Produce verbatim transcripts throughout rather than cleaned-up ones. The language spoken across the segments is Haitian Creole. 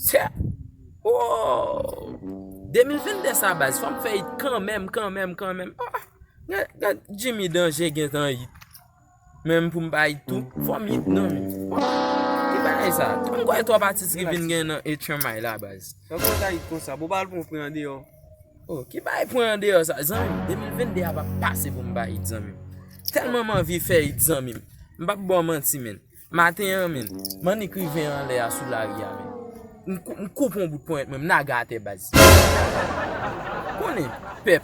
Tè. Oh. De mil vennde sa, baz, fò m fè it kanmenm, kanmenm, kanmenm. Ah, gad, gad Jimmy Danje gentan it. Menm pou m pa it tou, fò m it non, men. Ki bagay sa? M kwè twòp atis ki vin gen nan H M I la, baz. Sa konn ta it konsa, bon, ba l pran pran deyò. Oh, ki bagay pran an deyò sa? Zanmi m, de mil vennde a p ap pase pou m pa it, zanmi m. Tèlman m anvi fè it, zanmi m. M p ap ba w manti, men. Maten an, men, m annik rive anlè a sou lari a, men. M kou- m koupe yon bout ponyèt mwen, m nage atè, baz. Konnen, pèp.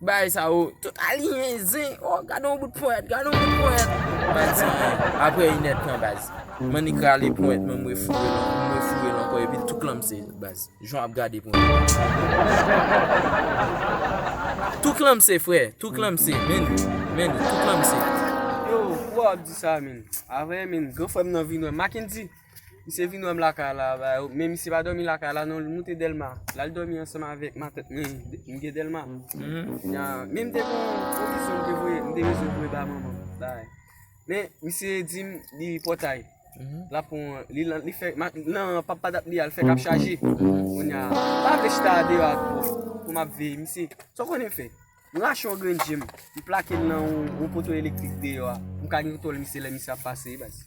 Bagay sa yo, tout aliyen zen. Oh, gade yon bout ponyèt, gade yon bout ponyèt. M pa di anyen. Apre inèdtan, baz, m annik rale ponyèt mwen, m refoure l, m refoure l ankò, epi l tou klanmse, baz. Jan w ap gade ponyèt. Tou klanmse, frè, tou klanmse, men, men, tou klanmse. Yo, pou w ap di sa, men. Avè, men, gran frè m nan vin wè m. Mackendy, misye vin wè m lakay la, ba, men misye pa dòmi lakay la, non, li moute Dèlma. L al dòmi ansanm avèk matant mwen, m gen Dèlma. Mhm. Ya, men m te gon pwovizyon m te voye, m te bezwen voye ba manman m, bay. Men, misye di m, li pòtay. Mhm. La pou li, li fè, ma- nan pap padap li al fè k ap chaje. Mhm. Kounye a, m pa vle chita deyò ak pou, pou m ap veye misye. Sa w konnen m fè? M rache yon grenn je m, m plake l nan yon, yon poto elektrik deyò a. M ka gen kontwòl misye lè misye ap pase, baz.